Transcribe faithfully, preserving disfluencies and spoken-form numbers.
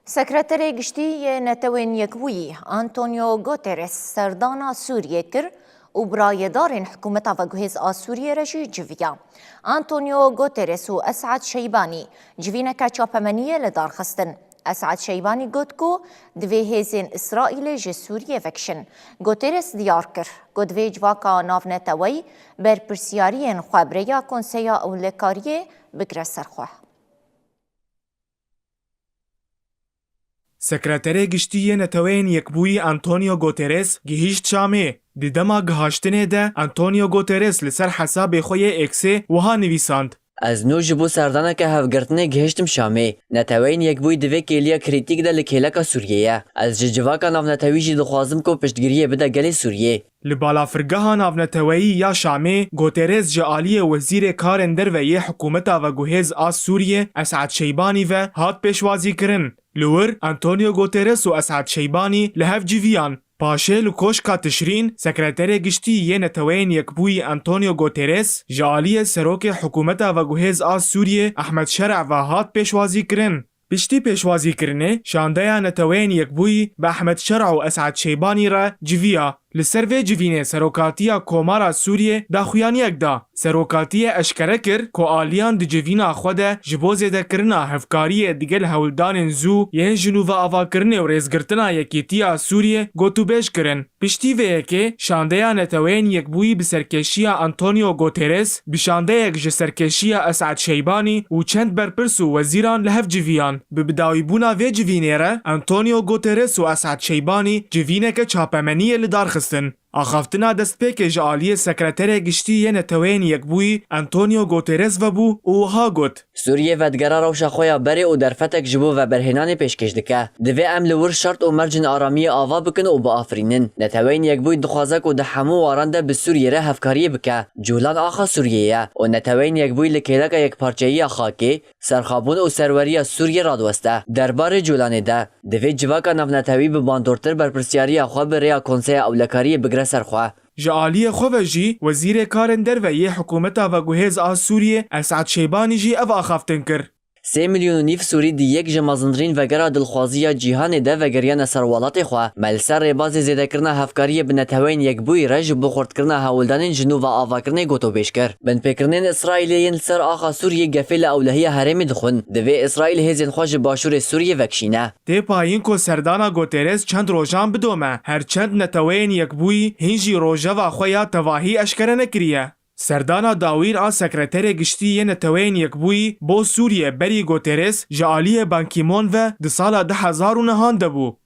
Sekreterê Giştî yê Netewên Yekbûyî Antonio Guterres serdana Sûriyê kir û bi rayedarên hikûmeta veguhêz a Sûriyê re jî civiya. Antonio Guterres û Esad Şeybanî civîneke çapemeniyê li dar xistin. Esad Şeybanî got ku divê hêzên Îsraîlê ji Sûriyê vekişin. Guterres diyar kir ku divê civaka navneteweyî berpirsiyariyên xwe bi rêya Konseya Ewlekariyê bigre ser xwe. Sekreterê Giştî yê Neteweyên Yekbûyî Antonio Guterres gihîşt Şamê. Di dema gihaştinê de Antonio Guterres li ser hesabê xwe yê X-ê wiha nivîsand: Ez nû ji bo serdaneke hevgirtinê gihiştim Şamê. Neteweyên Yekbûyî di vê kêliya krîtîk de li kêleka Sûriyê ye. Ez ji civaka navnetewî jî dixwazim ku piştgiriyê bide gelê Sûriyê. Li balafirgeha navneteweyî ya Şamê, Guterres ji aliyê Wezîrê Karên Derve yê hikûmeta veguhêz a Sûriyê, Esad Şeybanî ve hat pêşwazîkirin. Li wir, Antonio Guterres û Esad Şeybanî li hev civiyan. Paşê li Koşka Tişrîn, Sekreterê Giştî yê Neteweyên Yekbûyî Antonio Guterres ji aliyê Serokê Hikûmeta Veguhêz a Sûriyê, Ehmed Şer'a ve hat pêşwazîkirin. Piştî pêşwazîkirinê, şandeya Neteweyên Yekbûyî bi Ehmed Şer'a û Esad Şeybanî re civiya. Li ser vê civînê Serokatiya Komara Sûriyê daxuyaniyek da. Serokatiyê eşkere kir ku aliyan di civîna xwe de ji bo zêdekirina hevkariyê digel hewldanên zû yên ji nû ve avakirinê û rêzgirtina yekîtiya Sûriyê gotûbêj kirin. Piştî vê yekê, şandeya Neteweyên Yekbûyî bi serkêşiya Antonio Guterres, bi şandeyek ji serkêşiya Esad Şeybanî û çend berpirs û wezîran li hev civiyan. Bi bidawîbûna vê civînê re, Antonio Guterres û Esad Şeybanî civîneke çapemeniyê li dar xistin. Axaftina destpêkê ji aliyê Sekreterê Giştî yê Neteweyên Yekbûyî Antonio Guterres vebû û wiha got: Sûriye vedigera rewşa xwe ya berê û derfetek ji bo veberhênanê pêşkêş dike. Divê em li wir şert û mercên aramiyê ava bikin û biafirînin. Neteweyên Yekbûyî dixwaze ku di hemû waran de bi Sûriyê re hevkariyê bike. Cûlan axa Sûriyê ye û Neteweyên Yekbûyî li kêleka yekparçeyiya xakê, serxabûn û serweriya Sûriyê radiweste. Derbarê Cûlanê de, divê civaka navnetewî bi bandortir berpirsiyariya xwe bi rêya Konseya Ewlekariyê bigre ser xwe. Ji aliyê xwe ve jî Wezîrê Karên Derve yê Hikûmeta Veguhêz a Sûriyê, Esad Şeybanî jî ev axaftin kir. Sê milyon û nîv Sûrî di yek ji mezintirîn vegera dilxwazî ya cîhanê de vegeriyane ser welatê xwe. Me li ser rêbazê zêdekirina hevkariyê bi Neteweyên Yekbûyî re ji bo xurtkirina hewldanên ji nû ve avakirinê gotûbêj kir. Binpêkirinên Îsraîlê yên li ser axa Sûriyê gefê li ewlehiya herêmê dixwin. Divê Îsraîl hêzên xwe ji başûrê Sûriyê vekişîne. Tê payîn ku serdana Guterres çend rojan bidome, her çend Neteweyên Yekbûyî hîn jî rojeva xwe ya tevahî eşkere nekiriye. Serdana dawîn a Sekreterê Giştî yê Neteweyên Yekbûyî bo Sûriye berî Guterres ji aliyê Ban Ki-moon ve di sala du hezar û nehan de bû.